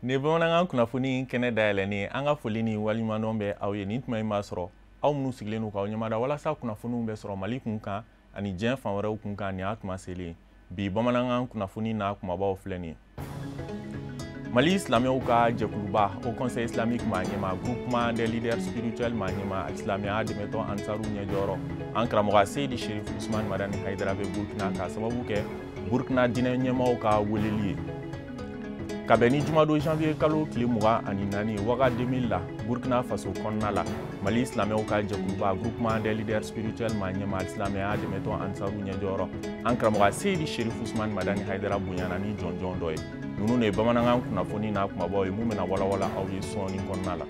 Ni bamanankan kunnafoni kɛnɛ dayɛlɛnnen, an ka foli ni waleɲumandɔn bɛ aw ye. Nin tuma in b'a sɔrɔ aw minnu sigilen don k'aw ɲɛmada walasa kunnafoniw bɛ sɔrɔ Mali kun kan ani diɲɛ fan wɛrɛw kun kan, nin y'a tuma selen. Bi bamanankan kunnafoni n'a kumabaw filɛ nin ye. Mali silamɛw ka jɛkuluba Haut Conseil islamique maa ɲɛma, groupement des leaders spirituels maa ɲɛma, silamɛya dɛmɛtɔn Ansaru ɲɛjɔyɔrɔ, an karamɔgɔ Seyidi Sherif Usman Madani Hayidara bɛ Burkina k'a sababu kɛ Burkina diinɛ ɲɛmaaw ka weleli ye. Ka bɛn ni jumadon janvier kalo tile 24 waga 2000 la, Burkina Faso kɔnɔna la, Mali silamɛw ka jɛkuluba groupement des leaders spirituels maa ɲɛma, silamɛya dɛmɛtɔn Ansaru ɲɛjɔyɔrɔ, an karamɔgɔ Seyidi Sherif Usman Madani Hayidara bonyana ni jɔnjɔn dɔ ye. Ninnu de ye bamanankan kunnafoni n'a kumabaw ye mun bɛna walawala aw ye sɔɔni kɔnɔna la.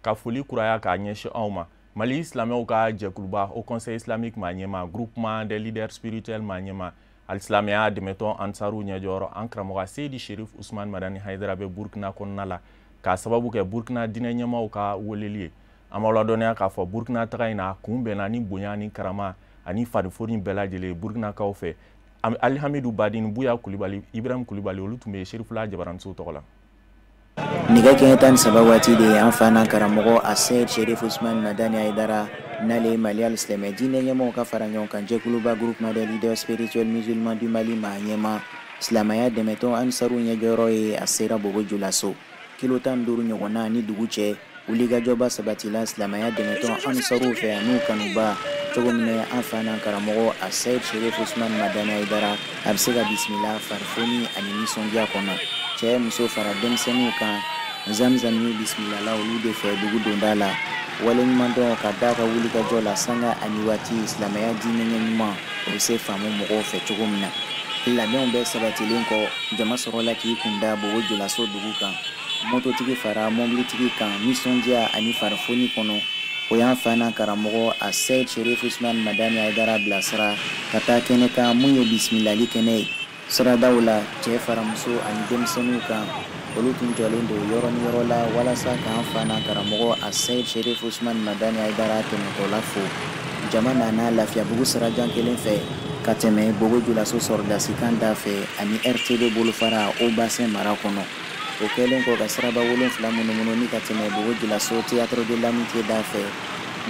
Ka foli kuraya k'a ɲɛsin aw ma. Mali silamɛw ka jɛkuluba Haut Conseil islamique maa ɲɛma, groupement des leaders spirituels maa ɲɛma, alisilamɛya dɛmɛtɔn Ansaru ɲɛjɔyɔrɔ, an karamɔgɔ Seyidi Sherif Usman Madani Hayidara bɛ Burkina kɔnɔna la k'a sababu kɛ Burkina diinɛ ɲɛmaaw ka weleli ye. An b'aw ladɔnniya k'a fɔ Burkina taga in na kun bɛnna ni bonya ni karama ani farifoni bɛɛ lajɛlen Burkinakaw fɛ. Alihamidu Badini, Buya Kulibali, Ibrahim Kulibali, olu tun bɛ Serifula Jabaranso tɔgɔ la. Nɛgɛ kɛɲɛ 13 waati de ye an fa n'an karamɔgɔ Aseyid Sherif Usman Madani Hayidara, n'ale ye Mali alisilamɛ diinɛ ɲɛmɔgɔw ka fara ɲɔgɔn kan jɛkuluba groupement des leaders spirituels musulmans du Mali maa ɲɛma, silamɛya dɛmɛtɔn Ansaru ɲɛjɔyɔrɔ ye, a sera Bobo Julaso. Kilo 15 ɲɔgɔnna ni dugu cɛ, wulikajɔba sabatila silamɛya dɛmɛtɔn Ansaru fɛ an'u kanuba cogo min na an fa n'an karamɔgɔ Aseyid Sherif Usman Madani Hayidara a bɛ se ka bisimila farifoni ani nisɔndiya kɔnɔ. Cɛ muso fara denmisɛnninw kan, zamzam y'u bisimilala olu de fɛ dugu donda la. Waleɲumandɔn ka d'a ka wulikajɔ la sanga ani waati silamɛya diinɛ ɲɛɲuman o bɛ se faamu mɔgɔw fɛ cogo min na. Labɛnw bɛɛ sabatilen kɔ, jama sɔrɔla k'i kunda Bobo Julaso dugu kan. Mototigi fara mɔbilitigi kan nisɔndiya ani farifoni kɔnɔ. O y'an fa n'an karamɔgɔ Aseyid Sherif Usman Madani Hayidara bilasira ka taa kɛnɛ kan mun ye bisimilali kɛnɛ ye. Siradaw la, cɛ fara muso ani denmisɛnninw kan, olu tun jɔlen don yɔrɔ ni yɔrɔ la walasa k'an fa n'an karamɔgɔ Aseyid Sherif Usman Madani Hayidara tɛmɛtɔla fo. Jama nana Lafiyabugu sirajan kelen fɛ ka tɛmɛ Bobo Julaso sɔrɔdasikan da fɛ ani RTB bolofara o bassin mara kɔnɔ. O kɛlen kɔ ka siraba 7 munumunu ni ka tɛmɛ Bobo Julaso Théâtre de l'Amitié da fɛ,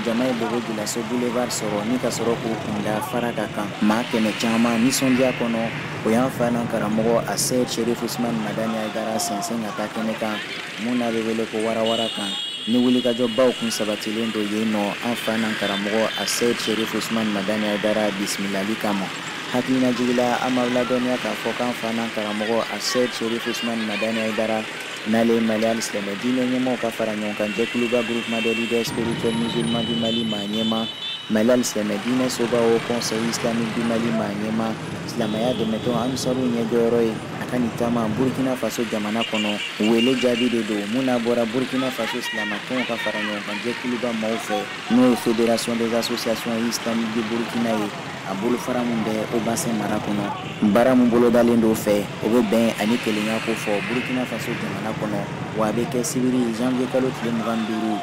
jama ye Bobo Julaso boulevard sɔrɔ ni ka sɔrɔ k'u kunda Faraka kan. Maa kɛmɛ caman nisɔndiya kɔnɔ, o y'an fa n'an karamɔgɔ Aseyid Sherif Usman Madani Hayidara sɛnsɛn ka taa kɛnɛ kan mun n'a bɛ wele ko warawara kan. Ni wulikajɔbaw kun sabatilen don yen nɔ an fa n'an karamɔgɔ Aseyid Sherif Usman Madani Hayidara bisimilali kama. Hakilinajigila, an b'aw ladɔnniya k'a fɔ k'an fa n'an karamɔgɔ Aseyid Sherif Usman Madani Hayidara, n'ale ye Mali alisilamɛ diinɛ ɲɛmɔgɔw ka fara ɲɔgɔn kan jɛkuluba groupement des leaders spirituels musulmans du Mali maa ɲɛma, Mali alisilamɛ diinɛ soba Haut Conseil islamique du Mali maa ɲɛma, silamɛya dɛmɛtɔn Ansaru ɲɛjɔyɔrɔ ye, a ka nin taama Burkina Faso jamana kɔnɔ wele jaabi de don mun n'a bɔra Burkina Faso silamatɔnw ka fara ɲɔgɔn kan jɛkuluba maaw fɛ, n'o ye Fédération des associations islamiques du Burkina ye, a bolofara mun bɛ o bassin mara kɔnɔ. Baara mun bolodalen do fɛ, o bɛ bɛn ani kelenya ko fɔ Burkina Faso jamana kɔnɔ, wa a bɛ kɛ sibiri janvier kalo tile 25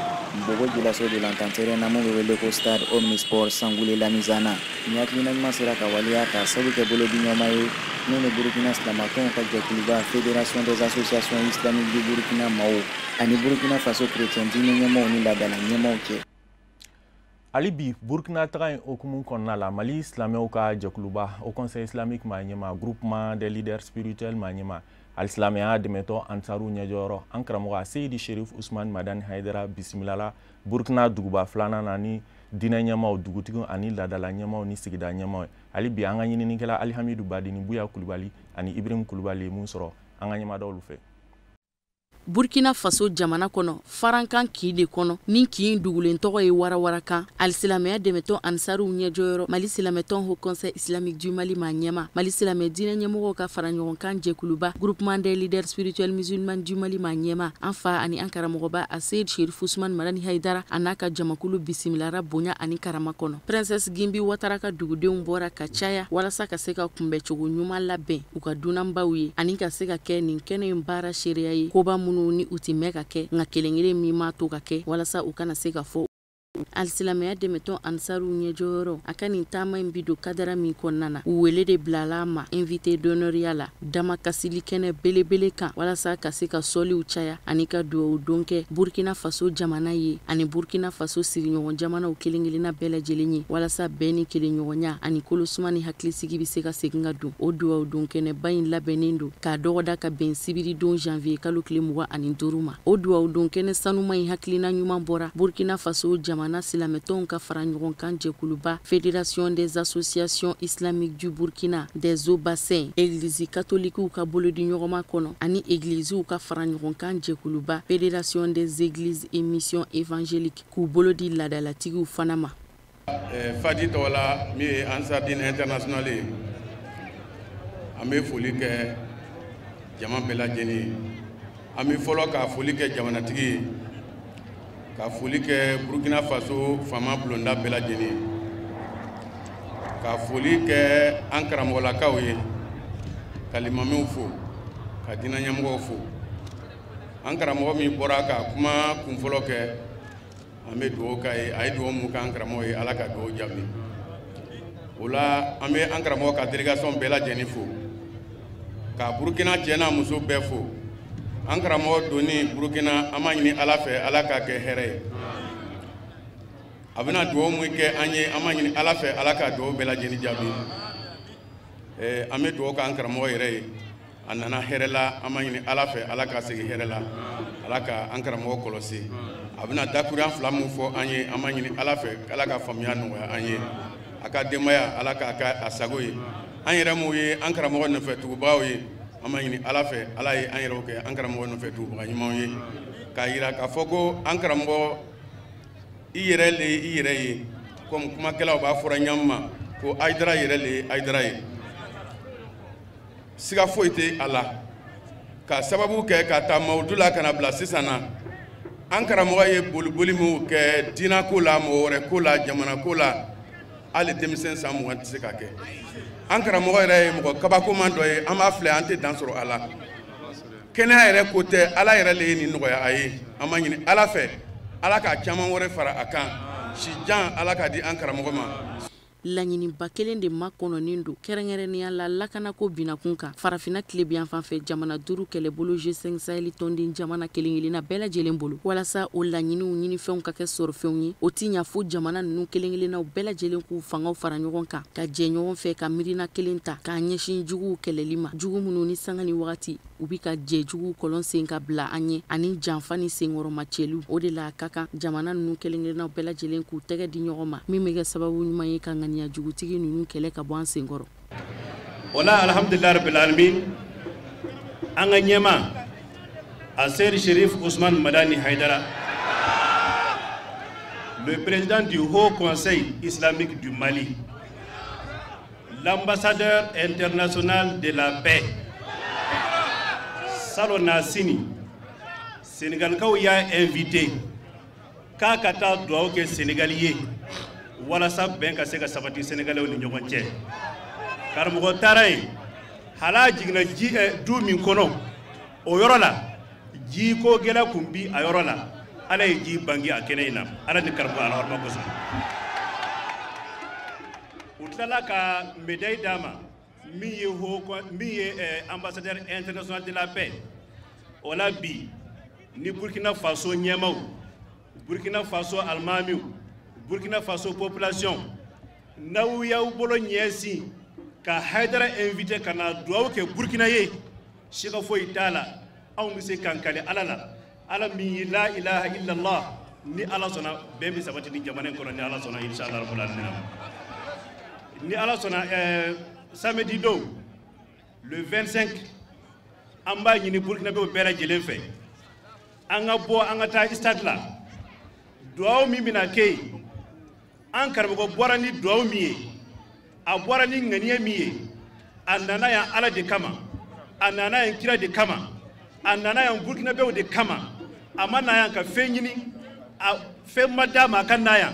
Bobo Julaso dolantan terrain na mun bɛ wele ko Stade Omnisport Sangule Lamizana. Nin hakilina ɲuman sera ka waleya k'a sababu kɛ bolodiɲɔgɔnma ye n'o ni Burkina silamatɔnw ka jɛkuluba Fédération des associations islamiques du Burkina maaw ani Burkina Faso chrétien diinɛ ɲɛmaaw ni laadala ɲɛmaaw cɛ. Hali bi Burkina taga in hokumu kɔnɔna la, Mali silamɛw ka jɛkuluba Haut Conseil islamique maa ɲɛma, groupement des leaders spirituels maa ɲɛma, alisilamɛya dɛmɛtɔn Ansaru ɲɛjɔyɔrɔ, an karamɔgɔ Seyidi Sherif Usman Madani Hayidara bisimilala Burkina duguba filanan na ni diinɛ ɲɛmaaw, dugutigiw ani laadala ɲɛmaaw ni sigida ɲɛmaaw ye. Hali bi an ka ɲininikɛla Alihamidu Badini, Buya Kulibali ani Ibrahim Kulibali ye mun sɔrɔ an ka ɲɛmaadaw fɛ. Burkina Faso jamana kɔnɔ, farankan kin de kɔnɔ, ni kin dugulen tɔgɔ ye Warawarakan. Alisilamɛya dɛmɛtɔn Ansaruw ɲɛjɔyɔrɔ, Mali silamɛtɔn Haut Conseil Islamique du Mali ma ɲɛma, Mali silamɛ diinɛ ɲɛmɔgɔw ka fara ɲɔgɔn kan jɛkuluba, Groupement des leaders spirituels musulmans du Mali ma ɲɛma, an fa ani an karamɔgɔba Aseyid Sherif Usman Madani Hayidara a n'a ka jamakulu bisimilara bonya ani karama kɔnɔ. Princesse Gimbi Watara ka dugudenw bɔra ka caya walasa ka se ka kunbɛcogo ɲuman labɛn u ka dunanbaw ye ani ka se ka kɛ nin kɛnɛ in baara seereya ye, koba minnu ni u ti mɛn ka kɛ, nka kelen-kelen min m'a to ka kɛ walasa u kana se ka fɔ. Alisilamɛya dɛmɛtɔn Ansaruw ɲɛjɔyɔrɔ, a ka nin taama in bi don kadara min kɔnɔna na, u wele de bilala a ma invité d'honneur ya la damakasili kɛnɛ belebele kan walasa ka se ka sɔliw caya ani ka duwawu don kɛ Burkina Faso jamana ye ani Burkina Faso sigiɲɔgɔn jamanaw kelen-kelenna bɛɛ lajɛlen ye, walasa bɛn ni kelenɲɔgɔnya ani kolosuma ni hakilisigi bɛ se ka segin ka don. O duwawu don kɛnɛba in labɛnnen don k'a dɔgɔda ka bɛn sibiri don janvier kalo tile 25 ma. O duwawu don kɛnɛ sanuma in hakilina ɲuman bɔra Burkina Faso jamana silamɛtɔnw ka fara ɲɔgɔn kan jɛkuluba, Fédération des associations islamiques du Burkina des eaux bassins, église catholiques ka bolodi ɲɔgɔnma kɔnɔ ani églises ka fara ɲɔgɔn kan jɛkuluba, Fédération des églises et missions évangéliques, k'u bolodi laadalatigiw fana ma. Fadi tɔgɔ la, min ye Ansardine International ye, an bɛ foli kɛ jama bɛɛ lajɛlen ye. An bɛ fɔlɔ ka foli kɛ jamanatigi ye, ka foli kɛ Burkina Faso faama bulonda bɛɛ lajɛlen ye, ka foli kɛ an karamɔgɔlakaw ye, ka limamiw fo, ka diinɛ ɲɛmɔgɔw fo. An karamɔgɔ min bɔra ka kuma kunfɔlɔ kɛ, an bɛ dugawu k'a ye. A ye dugawu mun k'an karamɔgɔ ye, Ala ka dugawu jaabi. O la, an bɛ an karamɔgɔ ka délégation bɛɛ lajɛlen fo, ka Burkina cɛ n'a muso bɛɛ fo. An karamɔgɔ donni Burkina, an b'a ɲini Ala fɛ, Ala k'a kɛ hɛrɛ ye. A bɛna dugawu mun kɛ an ye, an b'a ɲini Ala fɛ, Ala ka dugawu bɛɛ lajɛlen jaabi. An bɛ dugawu k'an karamɔgɔ yɛrɛ ye, a nana hɛrɛ la, an b'a ɲini Ala fɛ, Ala ka segin hɛrɛ la, Ala ka an karamɔgɔ kɔlɔsi. A bɛna dakuruya fila mun fɔ an ye, an b'a ɲini Ala fɛ, Ala ka faamuya nɔgɔya an ye. A ka denbaya, Ala k'a kɛ a sago ye. An yɛrɛ mun ye an karamɔgɔ nɔfɛ tugubagaw ye, an b'a ɲini Ala fɛ, Ala ye an yɛrɛw kɛ an karamɔgɔ nɔfɛ tugubaga ɲumanw ye, k'a yira k'a fɔ ko an karamɔgɔ i yɛrɛ le ye i yɛrɛ ye, komi kumakɛlaw b'a fɔra ɲɛ ma ko Hayidara yɛrɛ le ye Hayidara ye. Siga foyi tɛ a la, ka sababu kɛ ka taa mawudu la ka na bila sisan na, an karamɔgɔ ye boliboli minw kɛ diinɛ ko la, mɔgɔ wɛrɛ ko la, jamana ko la, hali denmisɛn san 20 tɛ se ka kɛ. An karamɔgɔ yɛrɛ ye mɔgɔ kabakoman dɔ ye, an b'a filɛ, an tɛ dan sɔrɔ a la. Kɛnɛya yɛrɛ ko tɛ, Ala yɛrɛ le ye nin nɔgɔya a ye. An b'a ɲini Ala fɛ, Ala ka caman wɛrɛ fara a kan, si jan Ala ka di an karamɔgɔ ma. Laɲiniba kelen de makɔnɔnen don, kɛrɛnkɛrɛnnenya la lakanako binakun kan, Farafinna tilebiyan fan fɛ jamana duuru kɛlɛbolo G5 Sahel tɔnden jamana kelen-kelenna bɛɛ lajɛlen bolo. Walasa o laɲiniw ɲinifɛnw ka kɛ sɔrɔfɛnw ye, o ti ɲa fo jamana ninnu kelen-kelennaw bɛɛ lajɛlen k'u fangaw fara ɲɔgɔn kan, ka jɛ ɲɔgɔn fɛ, ka miirina kelen ta k'a ɲɛsin juguw kɛlɛli ma, jugu minnu ni sanga ni wagati u bi ka jɛ juguw kɔlɔn sen ka bila an ɲɛ ani janfa ni senkɔrɔmacɛliw. O de la, a ka kan jamana ninnu kelen-kelennaw bɛɛ lajɛlen k'u tɛgɛ di ɲɔgɔn ma, min bɛ kɛ sababu ɲuman ye ka ŋaniya jugutigi ninnu kɛlɛ ka bɔ an senkɔrɔ. O la, alhamdulilahi rabbil alamin, an ka ɲɛma Aseri Sherif Ousmane Madani Haidara, le président du Haut Conseil islamique du Mali, l'ambassadeur international de la paix, salon sini Sénégalkaw y'a invité k'a ka taa duwawu kɛ Sénégal ye walasa bɛn ka se ka sabati Sénégalais ni ɲɔgɔn cɛ. Karamɔgɔ taara yen, hal'a jiginna ji du min kɔnɔ, o yɔrɔ la jiko gɛlɛ kun bi a yɔrɔ la, Ala ye ji bange a kɛnɛ in na, Ala ni karamɔgɔ alahɔrɔma kosɔn. U tilala ka médaille d'a ma, min ye haut min ye ambassadeur international de la paix. O la bi, ni Burkina Faso ɲɛmaw, Burkina Faso alimamiw, Burkina Faso population, n'aw y'aw bolo ɲɛsin ka Hayidara invité ka na duwawu kɛ Burkina ye, siga foyi t'a la, anw bɛ se k'an kali Ala la, Ala min ye la ilaha illallah, ni Ala sɔnna, bɛn bɛ sabati ni jamana in kɔnɔ, ni Ala sɔnna, inshallah rabbul alamin. Ni Ala sɔnna, samedi don, le 25, an b'a ɲini Burkinabéw bɛɛ lajɛlen fɛ. An ka bɔ, an ka taa stade la. Duwawu min bɛna kɛ yen, an karamɔgɔ bɔra ni duwawu min ye, a bɔra ni ŋaniya min ye, a nana yan Ala de kama, a nana yan kira de kama, a nana yan Burkinabɛw de kama. A ma na yan ka fɛn ɲini, a fɛn ma d'a ma a ka na yan.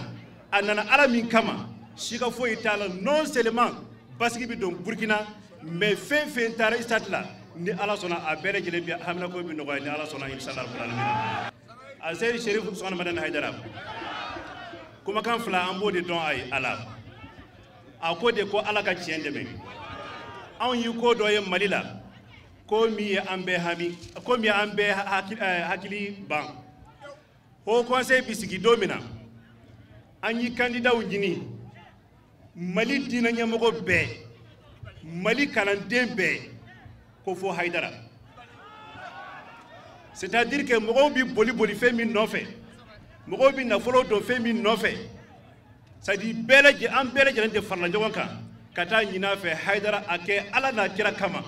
A nana Ala min kama, siga foyi t'a la. Non seulement basigi bɛ don Burkina, mais fɛn fɛn taara stade la, ni Ala sɔnna, a bɛɛ lajɛlen bɛ haminako bɛ nɔgɔya, ni Ala sɔnna, inshallah rabbil alamin. A Seyidi Cherif Ousmane Madani Haidara, kumakan fila an b'o de dɔn a ye. Ala a ko de ko Ala ka tiɲɛ dɛmɛ. Anw y'i ko dɔ ye Mali la, ko min ye an bɛɛ hami, ko min ye an bɛɛ hakili ban. Haut Conseil bi sigi don min na, an y'i candidatw ɲini, Mali diinɛ ɲɛmɔgɔ bɛɛ, Mali kalanden bɛɛ, ko fo Hayidara. C'est à dire que mɔgɔw bi boli boli fɛn min nɔfɛ, mɔgɔw bi nafolo don fɛn min nɔfɛ, c'est à dire bɛɛ lajɛlen, an bɛɛ lajɛlen de farala ɲɔgɔn kan ka taa ɲini a fɛ. Hayidara, a kɛ Ala n'a kira kama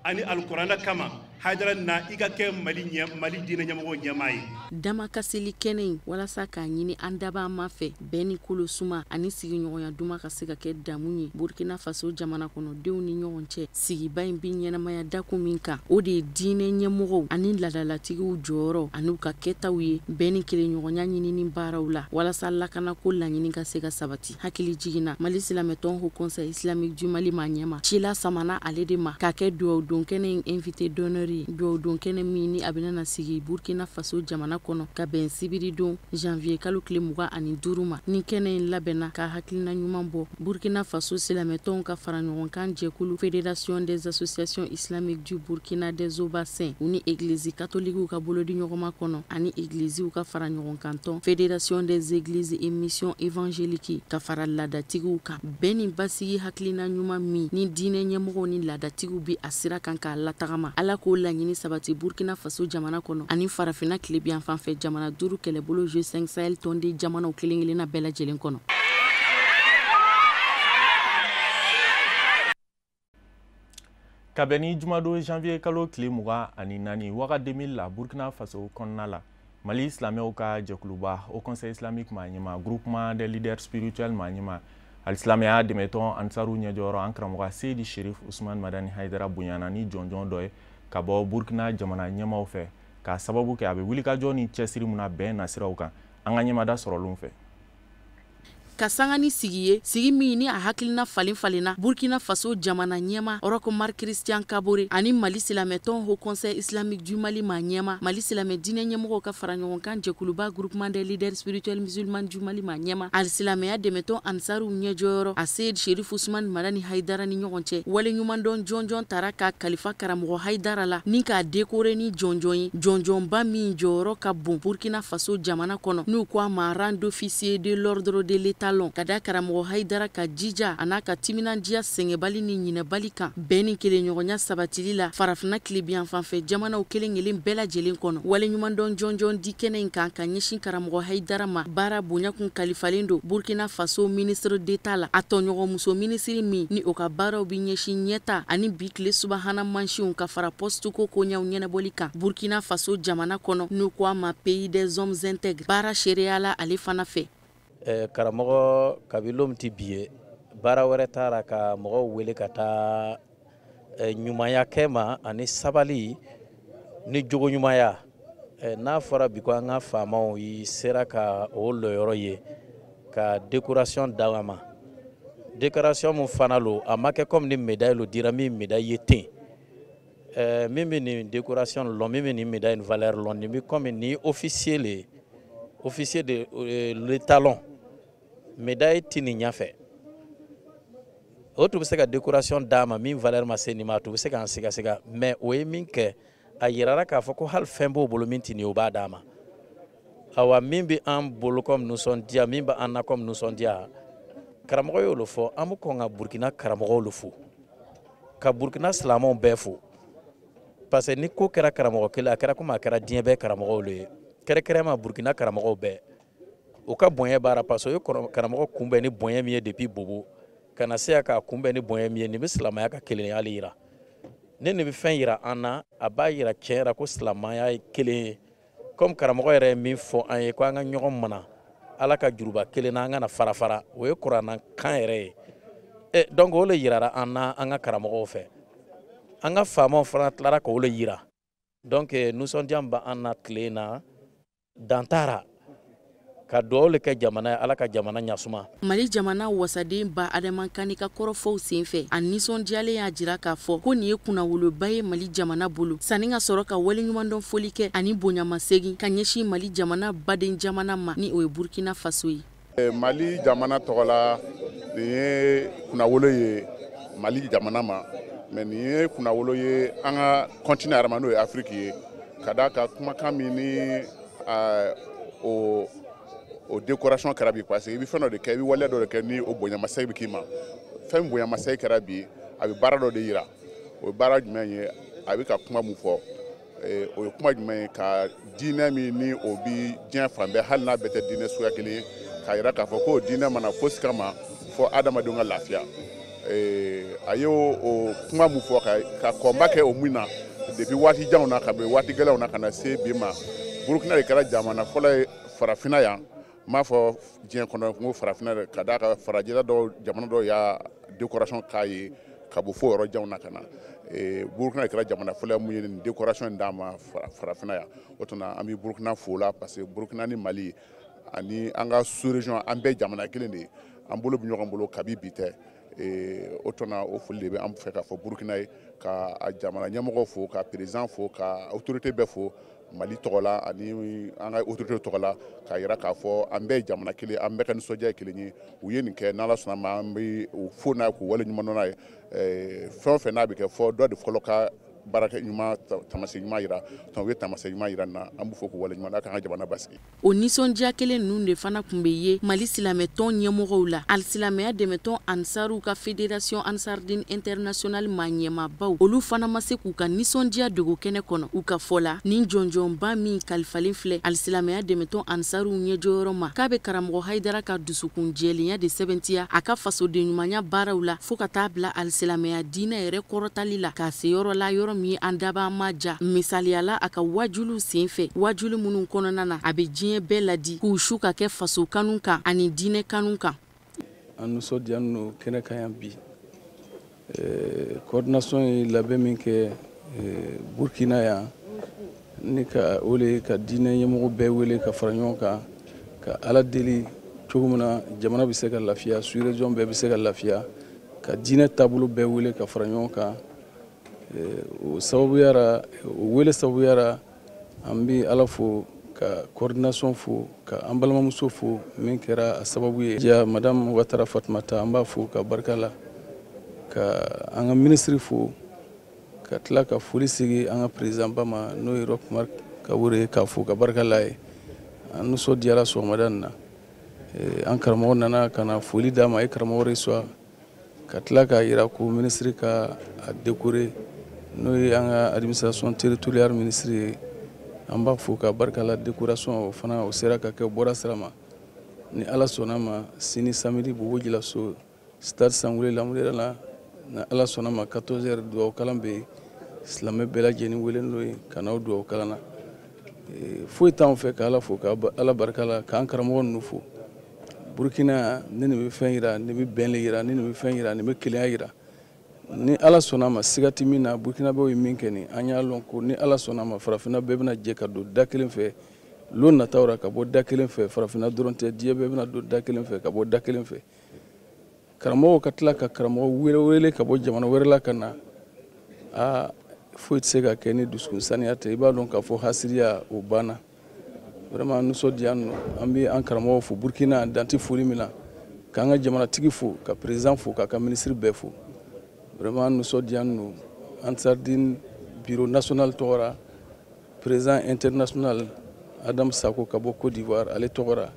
ani alikuranɛ kama. Hayidara, na i ka kɛ Mali ɲɛ, Mali diinɛ ɲɛmɔgɔ ɲɛmaa ye. Damakaseli kɛnɛ in walasa k'a ɲini an daba ma fɛ, bɛn ni kolo suma ani sigiɲɔgɔnya duma ka se ka kɛ damu ye Burkina Faso jamana kɔnɔdenw ni ɲɔgɔn cɛ. Sigiba in bi ɲɛnamaya dakun min kan, o de ye diinɛ ɲɛmɔgɔw ani ladalatigiw jɔyɔrɔ an'u ka kɛtaw ye bɛn ni kelenɲɔgɔnya ɲinini baaraw la, walasa lakanako laɲini ka se ka sabati. Hakili jiginna, Mali silamɛtɔn Haut Conseil islamique du Mali ma ɲɛma cila samana ale de ma k'a kɛ duwawu don kɛnɛ in invité d'honneur ye. Duwawu don kɛnɛ min ni a bɛna na sigi Burkina Faso jamana kɔnɔ ka bɛn sibiri don janvier kalo tile 25 ma, ni kɛnɛ in labɛnna ka hakilina ɲuman bɔ Burkina Faso silamɛtɔnw ka fara ɲɔgɔn kan jɛkulu, Fédération des associations islamiques du Burkina des Hauts-Bassins, u ni église catholique ka bolodi ɲɔgɔnma kɔnɔ, ani églisew ka fara ɲɔgɔn kan tɔn, Fédération des églises et missions évangéliques, ka fara laadatigiw kan. Bɛn ni basigi hakilina ɲuman min ni diinɛ ɲɛmɔgɔw ni laadatigiw bi a sira kan k'a latagama, Ala k'o laɲini sabati Burkina Faso jamana kɔnɔ ani farafinna tilebiyan fan fɛ jamana duuru kɛlɛbolo G5 Sahel tɔnden jamanaw kelen kelenna bɛɛ lajɛlen kɔnɔ. Ka bɛn ni jumadon janvier kalo tile 24 waga 2000 la, Burkina Faso kɔnɔna la, Mali silamɛw ka jɛkuluba Haut Conseil islamique maa ɲɛma, Groupement des leaders spirituels maa ɲɛma, alisilamɛya dɛmɛtɔn Ansaru ɲɛjɔyɔrɔ, an karamɔgɔ Seyidi Cherif Ousmane Madani Haidara bonyana ni jɔnjɔn dɔ ye ka bɔ Burkina jamana ɲɛmaw fɛ, k'a sababu kɛ a bɛ wulikajɔ ni cɛsiri mun na bɛn nasiraw kan. An ka ɲɛmada sɔrɔlenw fɛ. Ka sanga ni sigi ye, sigi min ni a hakilina falen falenna Burkina Faso jamana ɲɛma Roch Marc Christian Kabore ani Mali silamɛtɔn Haut Conseil islamique du Mali ma ɲɛma, Mali silamɛ diinɛ ɲɛmɔgɔw ka fara ɲɔgɔn kan jɛkuluba, Groupement des leaders spirituels musulmans du Mali ma ɲɛma, alisilamɛya dɛmɛtɔn Ansaru ɲɛjɔyɔrɔ a Seyid Cherif Ousmane Madani Haidara ni ɲɔgɔn cɛ. Waleɲumandɔn jɔnjɔn tara ka kalifa karamɔgɔ Haidara la ni k'a décorer ni jɔnjɔn ye, jɔnjɔnba min jɔyɔrɔ ka bon Burkina Faso jamana kɔnɔ, n'u ko a ma rang d'officier de l'ordre de l'étalon, ka da karamɔgɔ Haidara ka jija a n'a ka timinandiya sɛgɛnbali ni ɲinɛbali kan bɛn ni kelenɲɔgɔnya sabatili la farafinna tilebiyan fanfɛ jamanaw kelen kelen bɛɛ lajɛlen kɔnɔ. Waleɲumandɔn jɔnjɔn di kɛnɛ in kan ka ɲɛsin karamɔgɔ Haidara ma, baara bonya kun kalifalen don Burkina Faso ministre d'État la, a tɔɲɔgɔnmuso minisiri min ni o ka baaraw bi ɲɛsin ɲɛta ani bi tile subahana mansinw ka fara poste ko koɲaw ɲɛnabɔli kan Burkina Faso jamana kɔnɔ, n'u ko a ma pays des hommes intègres, baara seereya la ale fana fɛ. Karamɔgɔ kabilom ti bi ye baara wɛrɛ taara ka mɔgɔw wele ka taa ɲumanya kɛ ma ani sabali ni jogo ɲumanya. N'a fɔra bi ko an ka faamaw yi sera ka o lɔyɔrɔ ye ka décoration d'a ma, décoration mun fana lo, a ma kɛ comme ni médaille lo dira min médaille ye ten. Min bɛ nin décoration lɔn, min bɛ nin médaille nin valeur lɔn, nin bɛ comme ni officier le, officier de l'étalon, médaille ti nin ɲɛfɛ. O tun bɛ se ka décoration d'a ma min valeur ma se nin ma, a tun bɛ se k'an sigasiga, mais o ye min kɛ, a yirara k'a fɔ ko hali fɛn b'o bolo min ti nin ye, o b'a d'a ma. Awa, min bɛ an bolo comme nisɔndiya, min bɛ an na comme nisɔndiya, karamɔgɔ y'o fɔ, an bɛ kɔn ka Burkina karamɔgɔw le fo, ka Burkina silamɛw bɛɛ fo, parce que ni ko kɛra karamɔgɔ kelen, a kɛra komi a kɛra diɲɛ bɛɛ karamɔgɔw le ye, kɛrɛnkɛrɛnma Burkina karamɔgɔw bɛɛ, u ka bonya b'a parce que o ye karamɔgɔ kunbɛn ni bonya min ye depuis Bobo ka na se yan k'a kunbɛn ni bonya min ye, nin bɛ silamɛya ka kelenya le yira. Ni nin bɛ fɛn yira an na, a b'a yira tiɲɛ yɛrɛ ko silamɛya ye kelen ye. Comme karamɔgɔ yɛrɛ ye min fɔ an ye ko an ka ɲɔgɔn mana Ala ka juruba kelen na, an kana fara fara, o ye kuranna kan yɛrɛ ye. Donc o le yirara an na an ka karamɔgɔw fɛ, an ka faamaw fana tilara k'o le yira. Donc nisɔndiya b'an na tile in na, dan t'a ka dugawu le kɛ jamana ye, Ala ka jamana ɲasuma. Mali jamana wasaden ba Adama Kane ka kɔrɔfɔw senfɛ, a nisɔndiyalen y'a jira k'a fɔ ko nin ye kunnawoloba ye Mali jamana bolo, sanni ka sɔrɔ ka waleɲumandɔn foli kɛ ani bonyamasegin ka ɲɛsin Mali jamana baden jamana ma, ni o ye Burkina Faso ye. Mali jamana tɔgɔ la, nin ye kunnawolo ye Mali jamana ma, mais nin ye kunnawolo ye an ka continent yɛrɛ ma, n'o ye Afiriki ye, ka d'a kan kumakan min ni o décoration kɛra bi, parce que i bɛ fɛn dɔ de kɛ, i bɛ waleya dɔ de kɛ ni o bonyamasegin bɛ k'i ma. Fɛn min bonyamasegin kɛra bi, a bɛ baara dɔ de yira. O ye baara jumɛn ye? A bɛ ka kuma mun fɔ, o ye kuma jumɛn ye? Ka diinɛ min ni o bi diɲɛ fan bɛɛ, hali n'a bɛɛ tɛ diinɛ suguya kelen ye, k'a yira k'a fɔ k'o diinɛ mana fosi kama fɔ adamadenw ka lafiya. A ye o kuma mun fɔ ka kɔnba kɛ o min na depuis waati janw na, ka bɛn waati gɛlɛnw na ka na se bi ma, Burukina de kɛra jamana fɔlɔ ye farafinna yan. N m'a fɔ diɲɛ kɔnɔ, n ko farafinna dɛ, ka d'a kan farajɛla dɔw, jamana dɔw y'a décoration k'a ye ka bɔ fo yɔrɔ janw na ka na. Burukina de kɛra jamana fɔlɔ ye mun ye nin décoration in d'a ma farafinna yan. O tuma an bɛ Burukina fo la, parce que Burukina ni Mali ani an ka sous région, an bɛɛ jamana kelen de ye, an bolo bɛ ɲɔgɔn bolo kabi bi tɛ. O tuma o foli de bɛ an fɛ k'a fɔ Burukina ye, ka a jamana ɲɛmɔgɔw fo, ka président fo, ka autorité bɛɛ fo Mali tɔgɔ la ani an ka autorité tɔgɔ la, k'a yira k'a fɔ an bɛɛ ye jamana kelen, an bɛɛ ka nisɔndiya ye kelen ye. U ye nin kɛ, n'Ala sɔnna ma, an bɛ u fo n'a ye k'u wale ɲuman dɔn n'a ye. Fɛn o fɛn n'a bɛ kɛ, fɔ dɔ de fɔlɔ ka baarakɛ ɲuman, taamasiyɛn ɲuman yira. Donc u ye taamasiyɛn ɲuman yira nin na, an b'u fo k'u wale ɲuman dɔn k'an ka jamana basigi. O nisɔndiya kelen ninnu de fana tun bɛ ye Mali silamɛtɔn ɲɛmɔgɔw la. Alisilamɛya dɛmɛtɔn Ansaruw ka Fédération Ansardine Internationale maa ɲɛmaabaw, olu fana ma se k'u ka nisɔndiya dogo kɛnɛ kɔnɔ. U ka fɔ la, nin jɔnjɔnba min kalifalen filɛ alisilamɛya dɛmɛtɔn Ansaruw ɲɛjɔyɔrɔ ma, k'a bɛ karamɔgɔ Hayidara ka dusukun jɛlenya de sɛbɛntiya a ka fasoden ɲumanya baaraw la, fo ka taa bila alisilamɛya diinɛ yɛrɛ kɔrɔtali la k'a se yɔrɔ la, yɔrɔ min ye an dabaa ma ja. Misaliyala, a ka wajuliw senfɛ, wajuli minnu kɔnɔna na a bɛ diɲɛ bɛɛ ladi k'u su ka kɛ faso kanu kan ani diinɛ kanu kan. An nisɔndiyalen don kɛnɛ kan yan bi. Coordination ye labɛn min kɛ Burkina yan, ni ka o le ka diinɛ ɲɛmɔgɔ bɛɛ wele ka fara ɲɔgɔn kan ka Ala deli cogo min na jamana bɛ se ka lafiya, sous région bɛɛ bɛ se ka lafiya, ka diinɛ taabolo bɛɛ wele ka fara ɲɔgɔn kan. O sababuyara, o wele sababuyara, an bɛ Ala fo ka coordination fo, ka an balimamuso fo min kɛra a sababu ye. Ja madame Ouattara Fatumata, an b'a fo ka barika la, ka an ka ministre fo, ka tila ka foli sigi an ka président ba ma, n'o ye Roch Marc Kabore, k'a fo ka barika la ye. An nisɔndiyara sɔgɔmada in na. An karamɔgɔ nana ka na foli d'a ma, a ye karamɔgɔ reçoit, ka tila k'a yira ko ministre ka a décorer, n'o ye an ka administration territoriale ministre ye. An b'a fo ka barika la. Décoration o fana o sera ka kɛ, o bɔra sira ma. Ni Ala sɔnna ma, sini samedi, Bobo Dioulasso, stade Sangoulé Lamoré la, ni Ala sɔnna ma, 14 heures dugawu kalan bɛ yen. Silamɛ bɛɛ lajɛlen wele n'o ye ka n'aw dugawu kalan na. Foyi t'anw fɛ ka Ala fo ka Ala barika la, k'an karamɔgɔ ninnu fo. Burkina ni nin bɛ fɛn yira, nin bɛ bɛn le yira, ni nin bɛ fɛn yira, nin bɛ kelenya yira. Ni Ala sɔnna ma, siga tɛ min na, Burkinabɛw ye min kɛ nin, an y'a lɔn ko ni Ala sɔnna ma, farafinna bɛɛ bɛna jɛ ka don da kelen fɛ lon nataw la, ka bɔ da kelen fɛ. Farafinna dɔrɔn tɛ, diɲɛ bɛɛ bɛna don da kelen fɛ, ka bɔ da kelen fɛ. Karamɔgɔw ka tila ka karamɔgɔ wele wele ka bɔ jamana wɛrɛ la ka na, aa, foyi tɛ se ka kɛ ni dusukun saniya tɛ. I b'a dɔn k'a fɔ hasiriya o banna. Vraiment nisɔndiya don. An bɛ an karamɔgɔw fo Burkina, dan tɛ foli min na, k'an ka jamanatigi fo, ka président fo, k'a ka ministre bɛɛ fo. Vraiment nisɔndiya don. Ansardine bureau national tɔgɔ la, président international Adam Sako ka bɔ Côte d'Ivoire, ale tɔgɔ la,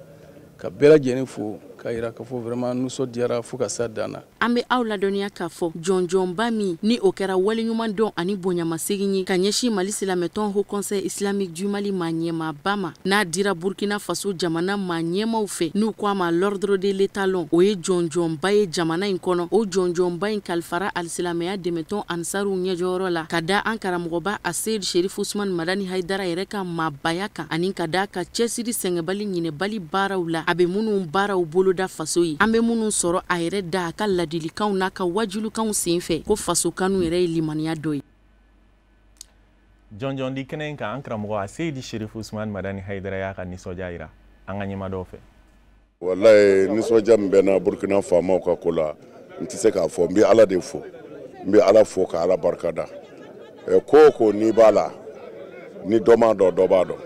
ka bɛɛ lajɛlen fo. K'a yira k'a fɔ vraiment nisɔndiyara fo ka s'a dan na. An bɛ aw ladɔnniya k'a fɔ jɔnjɔnba min ni o kɛra waleɲuman dɔn ani bonyamasegin ye ka ɲɛsin Mali silamɛtɔn Haut Conseil Islamique du Mali maa ɲɛmaaba ma, n'a dira Burkina Faso jamana maa ɲɛmaw fɛ, n'u ko a ma l'ordre de l'étalon, o ye jɔnjɔnba ye jamana in kɔnɔ. O jɔnjɔnba in kalifara alisilamɛya dɛmɛtɔn Ansariw ɲɛjɔyɔrɔ la ka da an karamɔgɔba Aseyid Sherif Usman Madani Hayidara yɛrɛ ka maabaya kan, ani ka da ka cɛsiri sɛgɛnbali ɲinɛbali baaraw la a bɛ minnu baaraw boloda faso ye, an bɛ minnu sɔrɔ a yɛrɛ da a ka ladilikanw n'a ka wajulikanw senfɛ ko faso kanu yɛrɛ ye limaniya dɔ ye. Jɔnjɔn di kɛnɛ in kan, an karamɔgɔ Aseyidi Sherif Usman Madani Hayidara y'a ka nisɔndiya jira an ka ɲɛmaadɔw fɛ. Walayi, nisɔndiya min bɛ n na Burukina faamaw ka ko la, n tɛ se k'a fɔ. N bɛ Ala de fo, n bɛ Ala fo ka Ala barika da. Ko o ko n'i b'a la, ni dɔ m'a dɔn, dɔ b'a dɔn.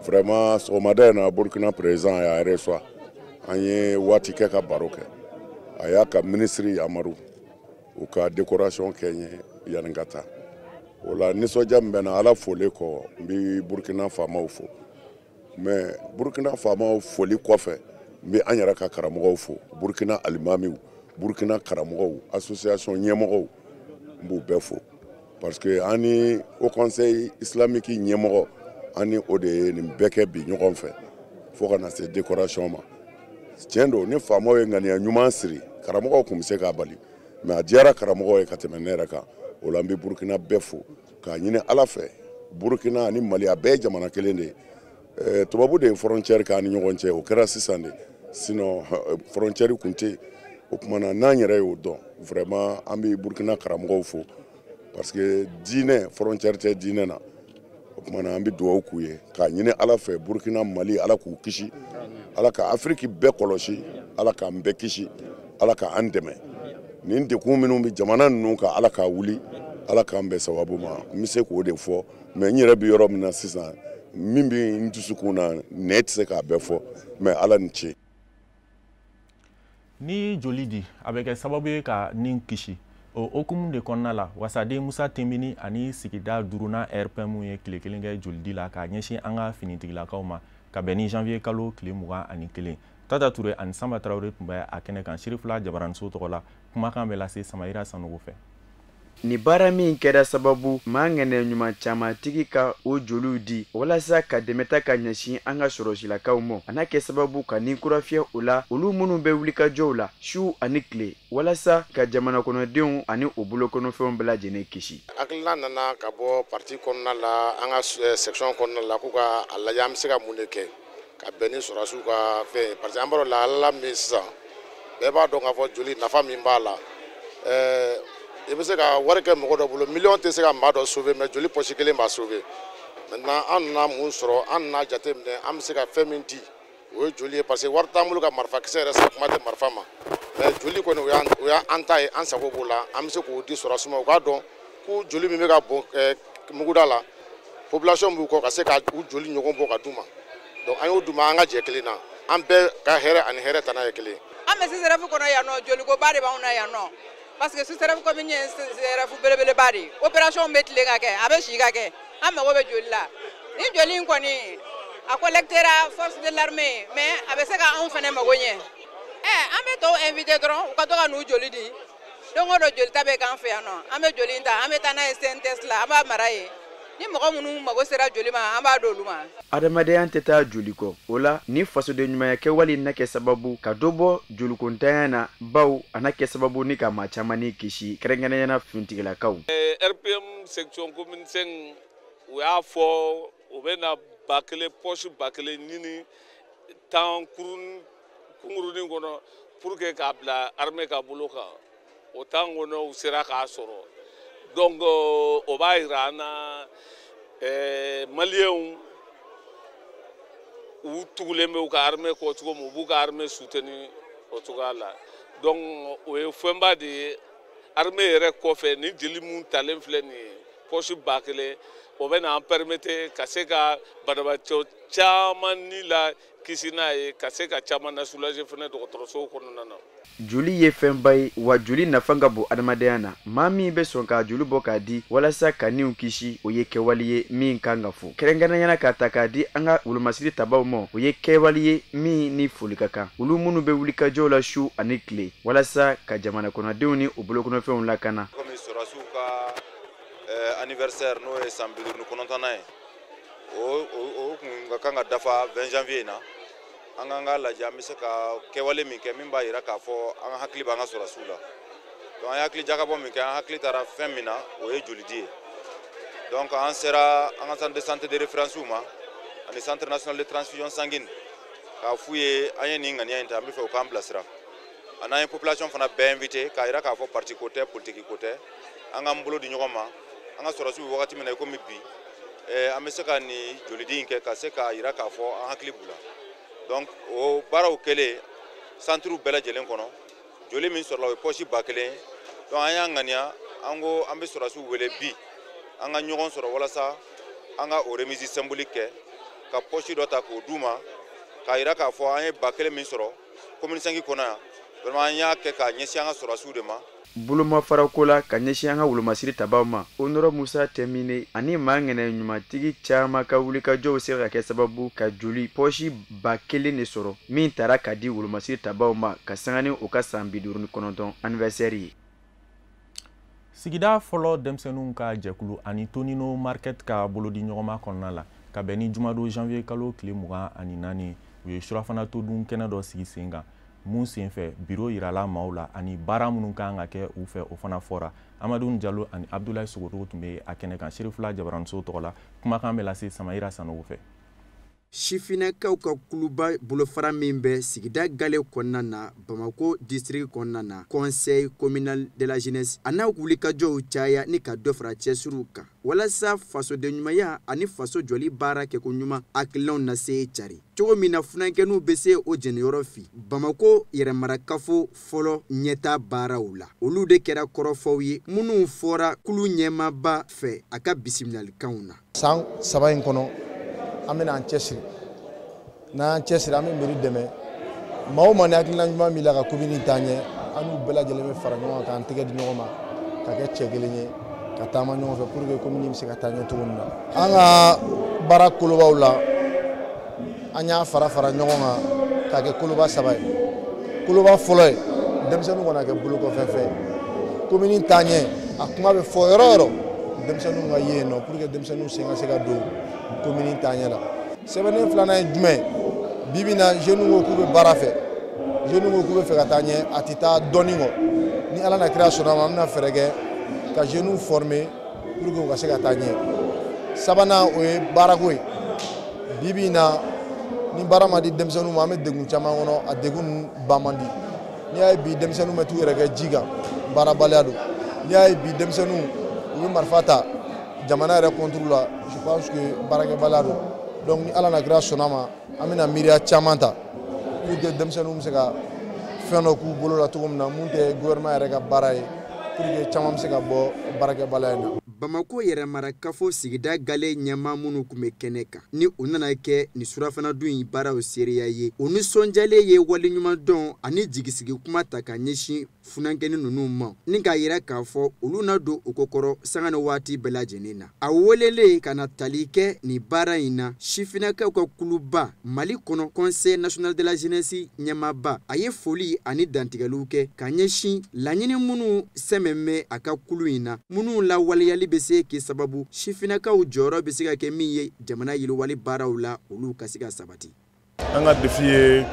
Vraiment, sɔgɔmada in na, Burukina président y'a reçoit, an ye waati kɛ ka baro kɛ. A y'a ka ministre yamaru u ka décoration kɛ n ye yanni ka taa. O la, nisɔndiya min bɛ n na, Ala folen kɔ, n bɛ Burukina faamaw fo. Mais Burukina faamaw foli kɔfɛ, n bɛ an yɛrɛ ka karamɔgɔw fo, Burukina alimamiw, Burukina karamɔgɔw, association ɲɛmɔgɔw, n b'u bɛɛ fo, parce que an ni Haut Conseil islamique ɲɛmɔgɔ, an ni o de ye nin bɛɛ kɛ bi ɲɔgɔn fɛ fo ka na se décoration ma. Tiɲɛ don, ni faamaw ye ŋaniya ɲuman siri, karamɔgɔw tun bɛ se k'a bali, mais a diyara karamɔgɔw ye ka tɛmɛ ne yɛrɛ kan. O la, n bɛ Burukina bɛɛ fo k'a ɲini Ala fɛ. Burukina ani Mali, a bɛɛ ye jamana kelen de ye. Tubabu de ye frontière k'an ni ɲɔgɔn cɛ, o kɛra sisan de, sinon frontière tun tɛ yen. O tuma na, n'an yɛrɛ y'o dɔn, vraiment, an bɛ Burukina karamɔgɔw fo, parce que diinɛ, frontière tɛ diinɛ na. O tuma na, an bɛ dugawu k'u ye k'a ɲini Ala fɛ, Burukina, Mali, Ala k'u kisi, Ala ka Afiriki bɛɛ kɔlɔsi, Ala k'an bɛɛ kisi, Ala k'an dɛmɛ. Nin degun minnu bɛ jamana ninnu kan, Ala k'a wuli, Ala k'an bɛn sababu ma. N bɛ se k'o de fɔ, mais n yɛrɛ bɛ yɔrɔ min na sisan, min bɛ n dusukun na, nɛ tɛ se k'a bɛɛ fɔ, mais Ala ni ce. Ni joli di, a bɛ kɛ sababu ye ka nin kisi. O hukumu de kɔnɔna la, wasaden Musa Tenbini ani sigida duurunan RPM ye tile kelen kɛ jolidi la k'a ɲɛsin an ka finitigilakaw ma ka bɛn ni janvier kalo tile 21. Tata Ture ani Sanba Tarawele tun bɛ a kɛnɛ kan Sirifila Jabaraniso tɔgɔ la. Kumakan bɛ lase Samayira Sanogo fɛ. Ni baara min kɛra sababu maa ŋɛnɛ ɲuman caman tigi ka o joliw di walasa ka dɛmɛta ka ɲɛsin an ka sɔrɔsilakaw ma, a n'a kɛ sababu ka nin kura fiyɛ o la, olu minnu bɛ wulikajɔw la su ani tile walasa ka jamana kɔnɔdenw ani u bolokɔnɔfɛnw bɛɛ lajɛlen kisi. Hakilina nana ka bɔ parti kɔnɔna la, an ka section kɔnɔna la, k'u ka a lajɛ an bɛ se ka mun de kɛ ka bɛn ni sɔrɔsiw ka fɛn, parce que an b'a dɔn lahalaya min sisan, bɛɛ b'a dɔn k'a fɔ joli nafa min b'a la. I bɛ se ka wari kɛ mɔgɔ dɔ bolo, miliyɔn tɛ se ka maa dɔ sauver, mais joli poche kelen b'a sauver. Maintenant, an nana mun sɔrɔ? An nana jateminɛ, an bɛ se ka fɛn min di, o ye joli ye, parce que wari t'an bolo ka marifakisɛ yɛrɛ san, kuma tɛ marifa ma. Mais joli kɔni, o y'an ta ye, an sago b'o la, an bɛ se k'o di sɔrɔsiw ma, u k'a dɔn ko joli min bɛ ka bɔn muguda la, population b'u kɔ ka se ka u joli ɲɔgɔn bɔ ka d'u ma. Donc an y'o d'u ma, an ka jɛ kelen na, an bɛɛ ka hɛrɛ ani hɛrɛ tana ye kelen ye. An bɛ CSRéf kɔnɔ yan nɔ, jolikoba de b'anw na yan nɔ, parce que CSRéf commune ye CSRéf belebeleba de ye. Opération bɛ tilen ka kɛ, a bɛ si ka kɛ, an mago bɛ joli la. Ni joli in kɔni a collectera force de l'armée, mais a bɛ se ka anw fana mago ɲɛ. An bɛ tɔw invité dɔrɔn u ka to ka n'u joli di. Don o don jolita bɛ k'an fɛ yan nɔ, an bɛ joli in ta, an bɛ taa n'a ye CNTS la, an b'a mara yen. Ni mɔgɔ minnu mago sera joli ma, an b'a d'olu ma. Adamadenya tɛ taa joli kɔ. O la, ni fasoden ɲumanya kɛwale na kɛ sababu ka dɔ bɔ jolikontanya na, baw a na kɛ sababu ni ka maa caman ni kisi, kɛrɛnkɛrɛnnenya la finitigilakaw. RPM section commune 5, u y'a fɔ u bɛ na 1000 poche 1000 ɲini tan kunkurunin kɔnɔ pour que k'a bila armée ka bolo kan. O tan kɔnɔ, u sera k'a sɔrɔ. Donc o b'a yira an na, maliyɛnw u tugulen bɛ u ka armée kɔ cogo min, u b'u ka armée soutenir o cogoya la. Donc o ye fɛnba de ye armée yɛrɛ kɔfɛ. Ni jeli mun talen filɛ nin ye. poche 1000, o bɛ na an permettre ka se ka banabaatɔ caman ni la kisi n'a ye, ka se ka caman na soulager fana dɔgɔtɔrɔsow kɔnɔna na. Joli ye fɛnba ye, wa joli nafa ka bon adamadenya na. Maa min bɛ sɔn k'a joli bɔ k'a di walasa ka niw kisi, o ye kɛwale ye min kan ka fo. Kɛrɛnkɛrɛnnenya k'a ta k'a di an ka wolomasiri tabaw ma, o ye kɛwale ye min ni foli ka kan. Olu minnu bɛ wulikajɔw la su ani tile walasa ka jamana kɔnɔdenw ni u bolokɔnɔfɛnw lakana. Komi sɔrɔdasiw ka anniversaire n'o ye san 59nan ye, o kun ka kan ka dafa 20 janvier in na. An k'an ka lajɛ an bɛ se ka kɛwale min kɛ min b'a jira k'a fɔ an hakili b'an ka sɔrɔdasiw la. Donc an ye hakili jagabɔ min kɛ, an hakili taara fɛn min na, o ye jolidi ye. Donc an sera an ka centre de santé de référence ma ani centre national de transfusion sanguine k'a f'u ye an ye nin ŋaniya in ta, an bɛ fɛ u k'an bilasira. A n'an ye population fana bɛɛ invité k'a jira k'a fɔ parti ko tɛ, politique ko tɛ, an k'an bolo di ɲɔgɔn ma. An ka sɔrɔdasiw bɛ wagati min na i komi bi, an bɛ se ka nin jolidi in kɛ ka se k'a jira k'a fɔ an hakili b'u la. Donc o baaraw kɛlen centre bɛɛ lajɛlen kɔnɔ, joli min sɔrɔla o ye poche 1000 ye. Donc an y'a ŋaniya, an ko an bɛ sɔrɔdasiw wele bi an ka ɲɔgɔn sɔrɔ walasa an ka o remise symbolique kɛ, ka poche dɔ ta k'o d'u ma k'a jira k'a fɔ an ye 1000 min sɔrɔ commune 5 kɔnɔ yan, vraiment an y'a kɛ k'a ɲɛsin an ka sɔrɔdasiw de ma. Bolomafarako la ka ɲɛsin an ka wolomasiri tabaw ma, Honore Musa Tɛmine ani maa ŋɛnɛ ɲumantigi caman ka wulikajɔw sera ka kɛ sababu ka joli pɔsi 1000 de sɔrɔ min taara ka di wolomasiri tabaw ma ka sanga ni u ka san 59 anniversaire ye. Sigida fɔlɔ denmisɛnninw ka jɛkulu ani Tonino Market ka bolodi ɲɔgɔnma kɔnɔna la ka bɛn ni jumadon janvier kalo tile 24, u ye surafana to dun kɛnɛ dɔ sigi sen kan. Mun senfɛ biro yirala maaw la ani baara minnu kan ka kɛ u fɛ, o fana fɔra. Amadu Jalo ani Abdoulaye Sogodogo tun bɛ a kɛnɛ kan Serifula Jabaranso tɔgɔ la. Kumakan bɛ lase Samayira Sanogo fɛ. Sifinnakaw ka kuluba bolofara min bɛ sigida gale kɔnɔna na Bamako district kɔnɔna na, conseil communal de la jeunesse a n'a wulikajɔw caya ni ka dɔ fara cɛsiriw kan walasa fasoden ɲumanya ani faso jɔli baara kɛko ɲuman hakilinaw na se cari cogo min na funankɛninw bɛ se o jɛniyɔrɔ fi Bamako yɛrɛmarakafo fɔlɔ ɲɛta baaraw la. Olu de kɛra kɔrɔfɔw ye minnu fɔra kulu ɲɛmaaba fɛ a ka bisimilalikanw na. San 3 in kɔnɔ an bɛna an cɛsiri, n'an cɛsiri an bɛ mairie dɛmɛ. Maa o maa ni hakilina ɲuman b'i la ka commune taa ɲɛ, an n'u bɛɛ lajɛlen bɛ fara ɲɔgɔn kan k'an tɛgɛ di ɲɔgɔn ma ka kɛ cɛ kelen ye ka taama ɲɔgɔn fɛ pour que commune bɛ se ka taa ɲɛ cogo min na. An ka baara kolobaw la, an y'a fara ɲɔgɔn kan k'a kɛ koloba 3 ye. Koloba fɔlɔ ye denmisɛnninw kana kɛ bolokɔfɛ fɛn ye. Commune taa ɲɛ, a kuma bɛ fɔ yɔrɔ o yɔrɔ, denmisɛnninw ka ye yen nɔ pour que denmisɛnninw sen ka se ka don commune taa ɲɛ la. Sɛbɛnnen filanan ye jumɛn ye? Bi bi in na jeunes ko k'u bɛ baara fɛ, jeunes ko k'u bɛ fɛ ka taa ɲɛ, a tɛ taa dɔɔni kɔ. Ni Ala na kira sɔnna ma, an bɛna fɛɛrɛ kɛ ka jeunes former pour que u ka se ka taa ɲɛ. Sabanan o ye baarako ye. Bi bi in na ni baara ma di denmisɛnninw ma, an bɛ degun caman kɔnɔ, a degun ninnu ban man di. N'i y'a ye bi denmisɛnninw bɛ t'u yɛrɛ kɛ ji kan, baarabaliya don. N'i y'a ye bi denmisɛnninw u bɛ marifa ta jamana yɛrɛ contre la, je pense que baarakɛbaliya don. Donc ni Ala na kira sɔnna ma, an bɛna miiriya caman ta pour que denmisɛnninw bɛ se ka fɛn dɔ k'u bolo la cogo min na mun tɛ gouvernement yɛrɛ ka baara ye, pour que caman bɛ se ka bɔ baarakɛbaliya in na. Bamako yɛrɛmarakafo sigida gale ɲɛmaa minnu tun bɛ kɛnɛ kan ni u nana kɛ nin surafana dun in baaraw seereya ye, u nisɔndiyalen ye waleɲuman dɔn ani jigisigi kuma ta ka ɲɛsin funankɛnin ninnu ma ni k'a yira k'a fɔ olu na don u kɔkɔrɔ sanga ni waati bɛɛ lajɛlen na. A welelen ka na tali kɛ nin baara in na, sifinnakaw ka kuluba Mali kɔnɔ conseil national de la jeunesse ɲɛmaaba, a ye foli ani dantigɛliw kɛ ka ɲɛsin laɲini minnu sɛmɛn a ka kulu in na, minnu lawaleyali bɛ se k'i sababu sifinnakaw jɔyɔrɔ bɛ se ka kɛ min ye jamana yiriwali baaraw la, olu ka se ka sabati. An ka défi ye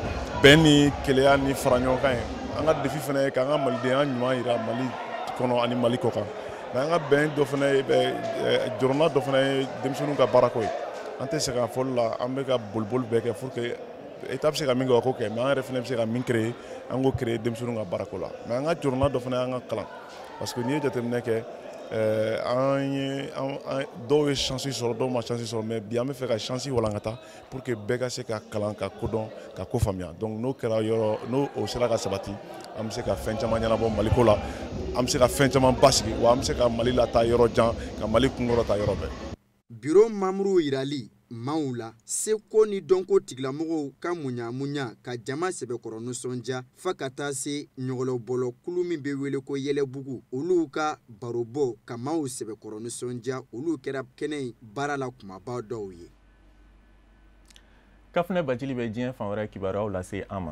bɛn ni keleya ni fara ɲɔgɔn kan ye. An ka défi fana ye k'an ka malidenya ɲuman yira Mali kɔnɔ ani Mali kɔ kan. Mais an ka bɛn dɔ fana ye, jɔrɔna dɔ fana ye denmisɛnninw ka baarako ye. An tɛ sɛgɛn fɔli la, an bɛ ka boliboli bɛɛ kɛ pour que État bɛ se ka min kɛ o k'o kɛ, mais an yɛrɛ fana bɛ se ka min créer, an k'o créer denmisɛnninw ka baarako la. Mais an ka jɔrɔna dɔ fana y'an ka kalan, parce que n'i ye jateminɛ kɛ, An ye dɔw ye chance sɔrɔ, dɔw ma chance sɔrɔ, mais bi an bɛ fɛ ka chance walankata pour que bɛɛ ka se ka kalan, ka kodɔn, ka ko faamuya. Donc n'o kɛra yɔrɔ n'o o sera ka sabati, an bɛ se ka fɛn caman ɲɛnabɔ Maliko la, an bɛ se ka fɛn caman basigi, wa an bɛ se ka Mali lataa yɔrɔ jan, ka Mali kunkɔrɔta yɔrɔ bɛɛ. Biro mamuru yirali maaw la, seko ni dɔnko tigilamɔgɔw ka muɲamuɲa ka jama sɛbɛkɔrɔ nisɔndiya, fo ka taa se ɲɔgɔlɔbɔlɔ kulu min bɛ wele ko Yɛlɛbugu, olu ka barobɔ ka maaw sɛbɛkɔrɔ nisɔndiya, olu kɛra kɛnɛ in baara la kumaba dɔw ye. Kafunɛ Bacili bɛ diɲɛ fan wɛrɛ kibaruyaw lase an ma.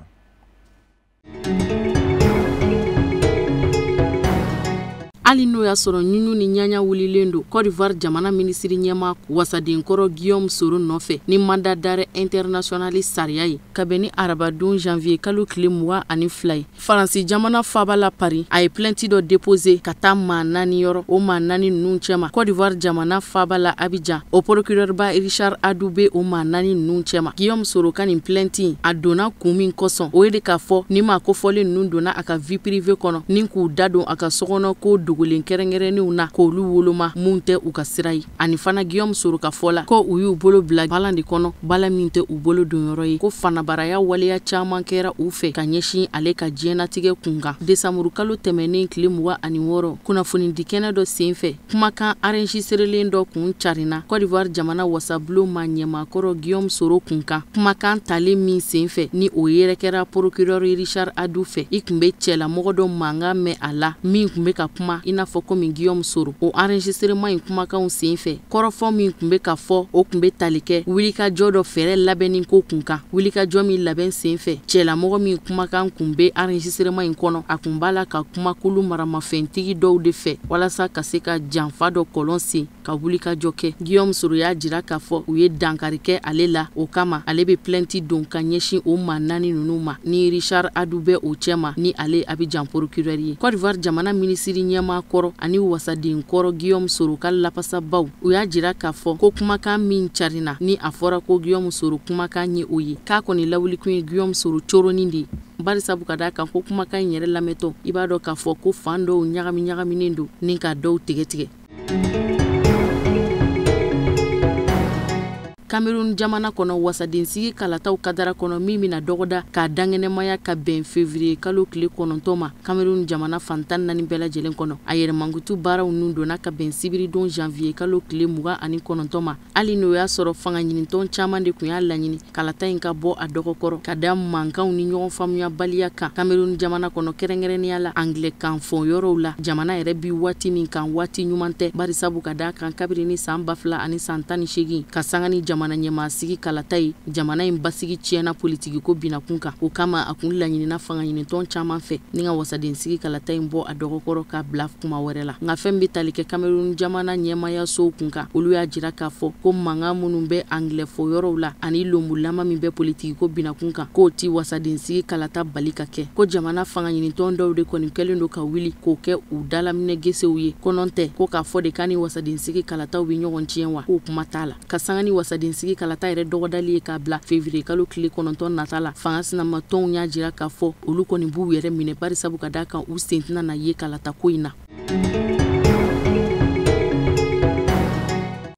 Hali n'o y'a sɔrɔ ɲuɲu ni ɲaɲa wulilen don Côte d'Ivoire jamana minisiri ɲɛmaa wasadenkɔrɔ Guillaume Soro nɔfɛ ni mandat d'arrêt international sariya ye kabini arabadon janvier kalo tile 22 ye, Faransi jamana faaba la Paris, a ye plainte dɔ déposé ka taa maa 4 yɔrɔ. O maa 4 ninnu cɛma, Côte d'Ivoire jamana faaba la Abidjan, o procureur ba Richard Adou bɛ o maa 4 ninnu cɛma. Guillaume Soro ka nin plainte a donna kun min kosɔn, o ye de k'a fɔ ni maa kofɔlen ninnu donna a ka vie privée kɔnɔ ni k'u da don a ka sokɔnɔ ko dogo kɛrɛnkɛrɛnnenw na k'olu woloma mun tɛ u ka sira ye. Ani fana Guillaume Soro ka fɔ la ko u y'u bolo bila balan de kɔnɔ, balan min tɛ u bolo donyɔrɔ ye, ko fanabaraya waleya caman kɛra u fɛ ka ɲɛsin ale ka diɲɛnatigɛ kunkan. Desanburu kalo tɛmɛnen tile 26, kunnafonidikɛnɛ dɔ senfɛ, kumakan enregistrelen dɔ kun carinna Côte d'Ivoire jamana wasabulon ma ɲɛmaakɔrɔ Guillaume Soro kunkan. Kumakan talen min senfɛ ni o yɛrɛ kɛra procureur Richard Adou fɛ, i tun bɛ cɛlamɔgɔ dɔ mankan mɛn a la min tun bɛ ka kuma i n'a fɔ komi Guillaume Soro. O enregistrement in kumakanw senfɛ, kɔrɔfɔ min tun bɛ ka fɔ, o tun bɛ tali kɛ wulikajɔ dɔ fɛɛrɛ labɛnni ko kun kan. Wulikajɔ min labɛn senfɛ, cɛlamɔgɔ min kumakan tun bɛ enregistrement in kɔnɔ, a tun b'a la ka kuma kulu maramafɛntigi dɔw de fɛ walasa ka se ka janfa dɔ kɔlɔn sen ka wulikajɔ kɛ. Guillaume Soro y'a jira k'a fɔ u ye dankari kɛ ale la, o kama ale bɛ plainte don ka ɲɛsin o maa 4 ninnu ma ni Richard Adou bɛ o cɛma, ni ale Abidjan procureur ye. Côte d'Ivoire jamana minisiri ɲɛmaa kɔrɔ ani wasaden kɔrɔ Guillaume Soro ka lapasabaw, u y'a jira k'a fɔ ko kumakan min carinna ni a fɔra ko Guillaume Soro kumakan ye o ye, k'a kɔni lawulikun ye Guillaume Soro coronin de ye. Barisabu ka d'a kan ko kumakan in yɛrɛ lamɛntɔ, i b'a dɔn k'a fɔ ko fan dɔw ɲagami ɲagaminen don ni ka dɔw tigɛ tigɛ. Cameroun jamana kɔnɔ, wasadensigi kalataw kadara kɔnɔ min bɛna dɔgɔda k'a dankɛnɛmaya ka bɛn février kalo tile 9 ma Cameroun jamana fan 14 bɛɛ lajɛlen kɔnɔ. A yɛrɛmankutu baaraw nun donna ka bɛn sibiridon janvier kalo tile 29 ma. Hali n'o y'a sɔrɔ fanga ɲinitɔn caman de tun y'a laɲini kalata in ka bɔ a dɔgɔkɔrɔ ka da mankanw ni ɲɔgɔn faamuyabaliya kan Cameroun jamana kɔnɔ, kɛrɛnkɛrɛnnenya la anglais kan fɔ yɔrɔw la. Jamana yɛrɛ bi waati min kan, waati ɲuman tɛ, barisabu ka d'a kan kabini ni san 2018 ka sanga ni jamana ɲɛmaasigi kalata ye, jamana in basigi tiɲɛna politiki ko binakun kan. O kama a kun laɲinina fanga ɲinitɔn caman fɛ ni ka wasadensigi kalata in bɔ a dɔgɔkɔrɔ k'a bila kuma wɛrɛ la. Nka fɛn bɛ tali kɛ Cameroun jamana ɲɛmaayasow kun kan, olu y'a jira k'a fɔ ko mankan minnu bɛ anglais fɔ yɔrɔw la ani lonbulama min bɛ politiki ko binakun kan, k'o ti wasadensigi kalata bali ka kɛ. Ko jamana fanga ɲinitɔn dɔw de kɔni kɛlen don ka wuli k'o kɛ u dalaminɛ gesew ye, kɔnɔn tɛ ko k'a fɔ de k'a ni wasadensigi kalataw bɛ ɲɔgɔn tiɲɛ wa, k'o kuma t'a la. Ka sanga ni wasadensigi kalata yɛrɛ dɔgɔdali ye k'a bila février kalo tile 9 nata la, fanga sinamatɔnw y'a jira k'a fɔ olu kɔni b'u yɛrɛ minɛ, barisabu ka d'a kan u sen tɛna na ye kalata ko in na.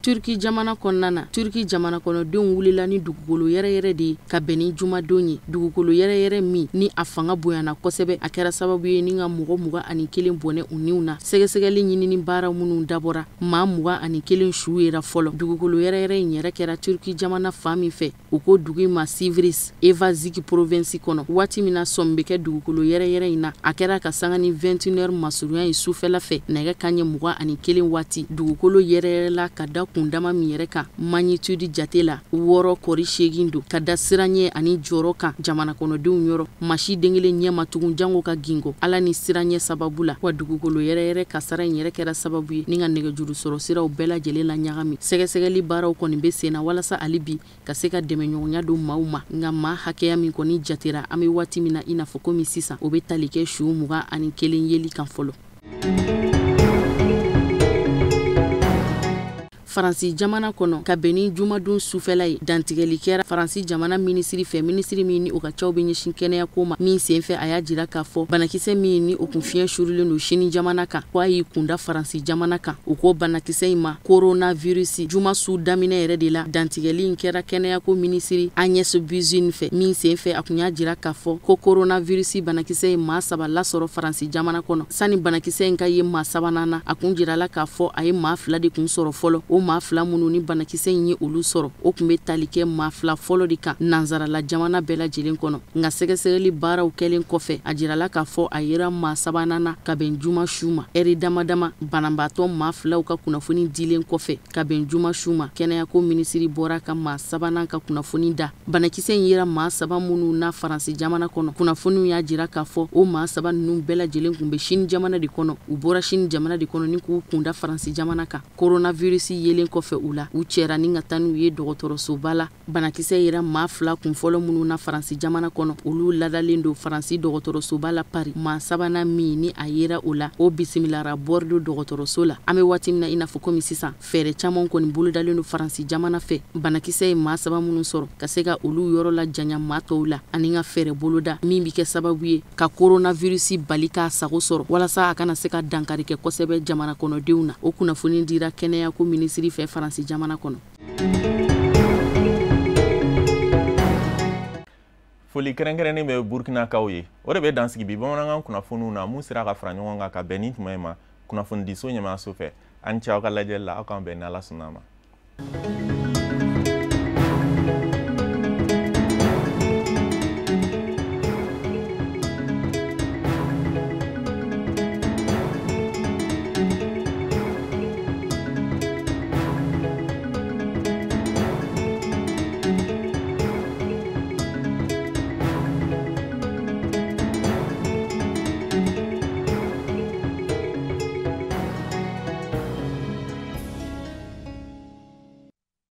Turki jamana kɔnɔna na, Turki jamana kɔnɔdenw wulila ni dugukolo yɛrɛyɛrɛ de ye ka bɛn ni jumadon ye. Dugukolo yɛrɛyɛrɛ min ni a fanga bonyana kosɛbɛ, a kɛra sababu ye ni ka mɔgɔ 21 bɔnɛ u niw na. Sɛgɛsɛgɛli ɲinini baara minnu dabɔra, maa 21 su yera fɔlɔ. Dugukolo yɛrɛyɛrɛ in yɛrɛ kɛra Turki jamana fan min fɛ, u ko dugu in ma Sivris, Elazig province kɔnɔ. Waati min na sɔmi bɛ kɛ dugukolo yɛrɛyɛrɛ in na, a kɛra ka sanga ni 21h masurunya ye sufɛla fɛ, nɛgɛ kanɲɛ 21 waati. Dugukolo yɛrɛyɛrɛla ka da kundama min yɛrɛ kan magnitude jate la 6.8 don, ka da siranɲɛ ani jɔrɔ kan jamana kɔnɔdenw yɔrɔ. Masi den kelen ɲɛ ma tugun jango ka gingo ala ni siranɲɛ sababu la. Wa dugukolo yɛrɛyɛrɛ kasara in yɛrɛ kɛra sababu ye ni ka nɛgɛjuru sɔrɔ siraw bɛɛ lajɛlen la ɲagami. Sɛgɛsɛgɛli baaraw kɔni bɛ sen na walasa hali bi ka se ka dɛmɛɲɔgɔnya don maaw ma. Nka maa hakɛya min kɔni jatera an bɛ waati min na i n'a fɔ komi sisan, o bɛ tali kɛ su 21 yeli kan fɔlɔ. Faransi jamana kɔnɔ, ka bɛn ni jumadon sufɛla ye, dantigɛli kɛra Faransi jamana minisiri fɛ, minisiri min ni o ka caw bɛ ɲɛsin kɛnɛyako ma, min senfɛ a y'a jira k'a fɔ banakisɛ min ni o kun fiɲɛ surulen don Sini jamana kan, ko a y'i kunda Faransi jamana kan. U ko banakisɛ in ma coronavirus. Juma su daminɛ yɛrɛ de la, dantigɛli in kɛra kɛnɛyako minisiri Agnès Buzyn fɛ, min senfɛ a kun y'a jira k'a fɔ ko coronavirus banakisɛ ye maa 3 lasɔrɔ Faransi jamana kɔnɔ. Sani banakisɛ in ka ye maa sabanan na, a kun jirala k'a fɔ a ye maa 2 de kun sɔrɔ fɔlɔ. O maa 2 minnu ni banakisɛ in ye olu sɔrɔ, o tun bɛ tali kɛ maa 2 fɔlɔ de kan nansarala jamana bɛɛ lajɛlen kɔnɔ. Nka sɛgɛsɛgɛli baaraw kɛlen kɔfɛ, a jirala k'a fɔ a yera maa sabanan na ka bɛn juma su ma. Ɛri dama dama banabaatɔ maa 2 ka kunnafoni dilen kɔfɛ ka bɛn juma su ma, kɛnɛyako minisiri bɔra ka maa sabanan ka kunnafoni da. Banakisɛ in yera maa 3 minnu na Faransi jamana kɔnɔ, kunnafoniw y'a jira k'a fɔ o maa 3 ninnu bɛɛ lajɛlen tun bɛ Sini jamana de kɔnɔ. U bɔra Sini jamana de kɔnɔ ni k'u kunda Faransi jamana kan. Coronavirus yelen kɔfɛ u la, u cɛra ni ka taa n'u ye dɔgɔtɔrɔsoba la. Banakisɛ yera maa 2 kun fɔlɔ minnu na Faransi jamana kɔnɔ, olu ladalen don Faransi dɔgɔtɔrɔsoba la Paris. Maa sabanan min ni a yera o la, o bisimilara Bordeaux dɔgɔtɔrɔso la. An bɛ waati min na i n'a fɔ komi sisan, fɛɛrɛ caman kɔni bolodalen don Faransi jamana fɛ banakisɛ ye maa 3 minnu sɔrɔ, ka se ka olu yɔrɔ la janya maa tɔw la, ani ka fɛɛrɛ boloda min bɛ kɛ sababu ye ka coronavirus bali k'a sago sɔrɔ, walasa a kana se ka dankari kɛ kosɛbɛ jamana kɔnɔdenw na. O kunnafoni dira kɛnɛyako minisiri fɛ Faransi jamana kɔnɔ. Foli kɛrɛnkɛrɛnnen bɛ Burkinakaw ye. O de bɛ dansigi bi bamanankan kunnafoniw na mun sera ka fara ɲɔgɔn kan ka bɛn ni tuma in ma kunnafonidiso ɲɛmaayaso fɛ. An ni ce aw ka lajɛli la, aw k'an bɛn n'Ala sɔnna a ma.